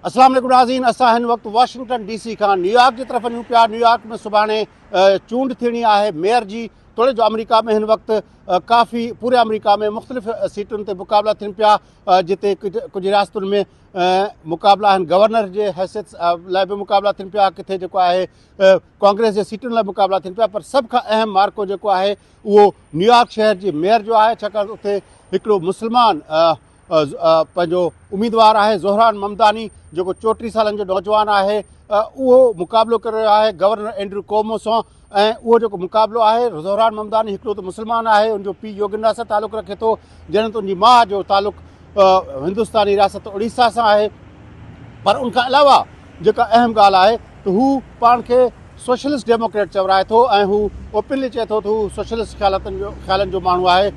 اسلام عليڪم ناظرين، اسان هن وقت واشنگٽن ڊي سي کان نيويارڪ جي طرف وڃون پيا. نيويارڪ ۾ سڀاڻي چونڊ ٿيڻي آهي ميئر جي. توڙي جو آمريڪا ۾ هن وقت ڪافي پوري آمريڪا ۾ مختلف سيٽن تي مقابلا ٿين پيا، جتي ڪجهه رياستن ۾ مقابلا آهن گورنر جي حيثيت لاء به مقابلا ٿين پيا، ڪٿي جيڪو آهي ڪانگريس جي سيٽن لاء مقابلا ٿين پيا، پر سڀ کان اهم مارڪو جيڪو آهي اهو نيويارڪ شهر جي ميئر جو آهي، ڇاڪاڻ ته اتي هڪڙو مسلمان پنهنجو اميدوار آهي زهران ممداني، جيڪو 34 سالن جو نوجوان آهي، اهو مقابلو ڪري رهيو آهي گورنر اينڊرو ڪومو سان. ۽ اهو جيڪو مقابلو آهي، زهران ممداني هڪڙو ته مسلمان آهي، ان جو پيء يوگنڊا سان تعلق رکي ٿو، جڏهن ته ان جي ماء جو تعلق هندستاني رياست اڙيسا سان آهي. پر ان کان علاوه جيڪا اهم ڳالهه آهي ته هو پاڻ کي سوشلسٽ ڊيموڪريٽ چورائي ٿو ۽ هو اوپنلي چئي ٿو ته هو سوشلسٽ خيالن جو ماڻهو آهي.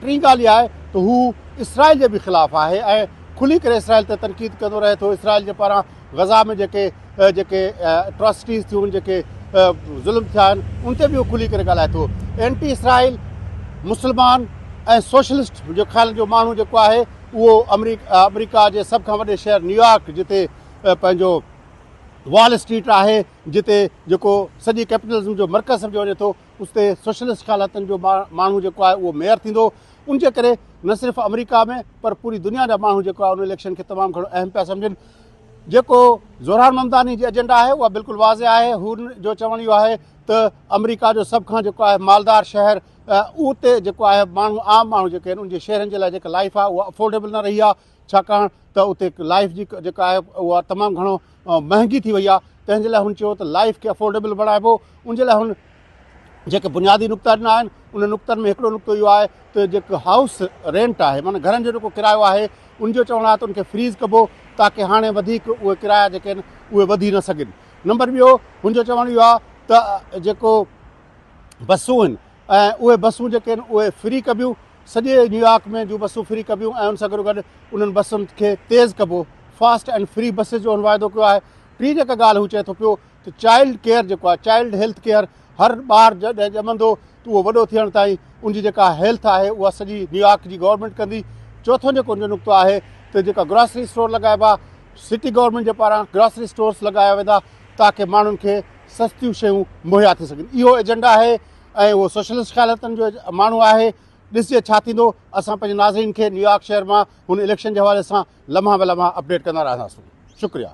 ٽين ڳالهه اها آهي ته هو اسرائيل جي به خلاف آهي ۽ کلي ڪري اسرائيل تي تنقيد ڪندو رهي ٿو. اسرائيل جي پاران غزا ۾ جيڪي اٽراسٽيز ٿيون، جيڪي ظلم ٿيا آهن، ان تي به هو کلي ڪري ڳالهائي ٿو. اينٽي اسرائيل، مسلمان ۽ سوشلسٽ جو خيالن جو ماڻهو جيڪو آهي اهو آمريڪا جي سڀ کان وڏي شهر نيويارڪ، جتي پنهنجو وال اسٽريٽ آهي، جتي جيڪو سڄي ڪيپيٽلزم جو مرڪز سمجهيو وڃي ٿو، اتي سوشلسٽ خيالاتن جو ماڻهو جيڪو آهي اهو ميئر ٿيندو. ان جي ڪري نه صرف آمريڪا ۾ پر پوري دنيا جا ماڻهو جيڪو آهي ان اليڪشن کي تمام گهڻو اهم پيا سمجهن. جيڪو زهران ممداني جي ايجنڊا آهي اها بلڪل واضح آهي. هن جو چوڻ اهو آهي ته آمريڪا جو سڀ کان جيڪو آهي مالدار شهر، اتي جيڪو آهي ماڻهو، عام ماڻهو جيڪي آهن، ان جي شهرن جي لاء جيڪا لائف آهي اها افورڊيبل نه رهي آهي، ڇاڪاڻ ته اتي لائف جي جيڪا آهي اها تمام گهڻو مهانگي ٿي وئي آهي. تنهن جي لاء هن چيو ته لائف کي افورڊيبل بڻائبو. ان جي لاء هن جيڪي بنيادي نقطا ڏنا آهن، ان نقطن ۾ هڪڙو نقطو اهو آهي ته جيڪو هائوس رينٽ آهي، معنيٰ گهرن جو جيڪو ڪرايو آهي، ان جو چوڻ آهي ته ان کي فريز ڪبو تاڪه هاڻي وڌيڪ اهي ڪرايا جيڪي آهن اهي وڌي نه سگهن. نمبر ٻيو هن جو چوڻ اهو آهي ته جيڪو بسون آهن ۽ اهي بسون جيڪي آهن اهي فري ڪبيون، سڄي نيويارڪ ۾ جون بسون فري ڪبيون ۽ ان سان گڏو گڏ انهن بسن کي تيز ڪبو. فاسٽ اينڊ فري بسز جو هن واعدو ڪيو آهي. ٽين جيڪا ڳالهه هو چئي ٿو پيو ته چائلڊ ڪيئر جيڪو آهي، چائلڊ هيلٿ ڪيئر، هر ٻار جڏهن ڄمندو ته اهو وڏو ٿيڻ تائين ان جي جيڪا هيلٿ آهي اها سڄي نيويارڪ جي گورنمينٽ ڪندي. چوٿون جيڪو ان جو نقطو آهي ته جيڪا گراسري اسٽور لڳائبا، سٽي گورنمينٽ جي پاران گراسري اسٽورس لڳايا ويندا تاڪه ماڻهن کي سستيون شيون مهيا ٿي سگهن. اهو ايجنڊا آهي ۽ اهو سوشلسٽ خيالاتن جو ماڻهو آهي. ڏسجي ڇا ٿيندو. اسان پنهنجي ناظرين کي نيويارڪ شهر مان هن اليڪشن جي حوالي سان لمحا به لمحا اپڊيٽ ڪندا رهنداسون. شڪريا.